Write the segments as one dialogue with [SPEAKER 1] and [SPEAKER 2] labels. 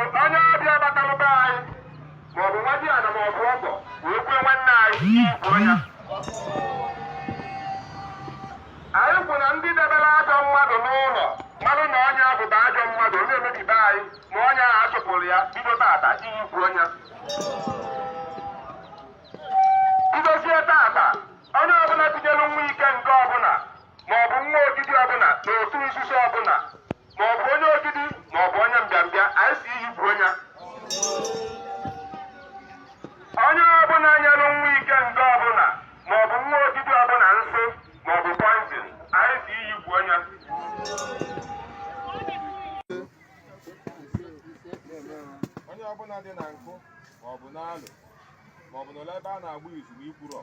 [SPEAKER 1] Onye ọbịa batalụ be anyị, maọbụ nwa di ana, maọbụ ọgọ, wee kwue nwanne anyị, iyi gbuo ya. Anyị kwu na ndị debere ajọ mmadụ n'ụlọ, mmadụ na onye ahụ bụ ajọ mmadụ, onye emebibe anyị, ma onye ahụ achụpụrụ ya, bido tata, iyi gbuo ya. Bidozie tata, onye ọbụla tinyere nwa ikenga ọbụla, maọbụ nwa ogidi ọbụla n'otu nzuzo ọbụla, maọbụ onye ogidi, maọbụ onye mbịambịa, anyị si iyi gbuo ya. Onye ọbụla nyere nwa ikenga ọbụla, maọbụ nwa ogidi ọbụla nsị maọbụ poison, anyị si iyi gbuo ya.
[SPEAKER 2] Onye ọbụla dị na nkụ, maọbụ n'alụ, maọbụ n'ụlọ ebe a na-agba izu ma ikwurọ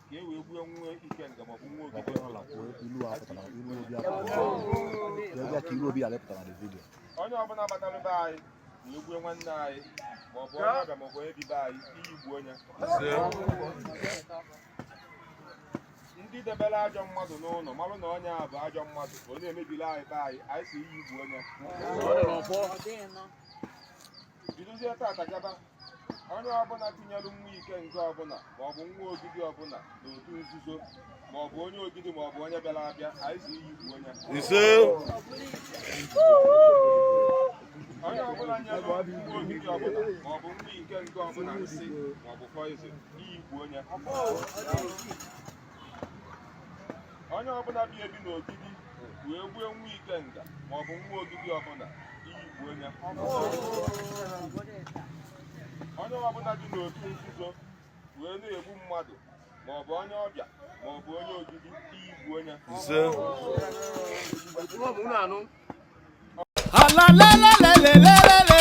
[SPEAKER 2] ka e wee gbuo nwa ikenga maọbụ nwa ogidi. Onye ọbụla batara be anyị wee gbuo nwanne anyị, maọbụ onye ọbịa, maọbụ onye bi be anyị, iyi gbuo onye. Ndị debere ajọ mmadụ n'ụlọ, marụ na onye a bụ ajọ mmadụ, ọ na-emebili anyị be anyị, anyị si iyi gbuo onye. Bidozie tata gaba, onye ọbụla tinyere nwa ikenga ọbụla, maọbụ nwa ogidi ọbụla n'otu nzuzo, maọbụ onye ogidi, maọbụ onye bịara abịa, anyị si iyi gbuo onye.
[SPEAKER 3] Ise.
[SPEAKER 2] Onye ọbụla nyere nwa ogidi ọbụla, maọbụ nwa ikenga ọbụla nsị maọbụ poison, iyi gbuo onye. Onye ọbụla bi ebi n'ogidi wee gbuo nwa ikenga maọbụ nwa ogidi ọbụla, iyi gbuo onye. Onye ọbụla dị n'otu nzuzo wee na-egbu mmadụ, maọbụ onye ọbịa, maọbụ onye ogidi, iyi gbuo onye.
[SPEAKER 3] Ise.
[SPEAKER 4] Alalelelelelele.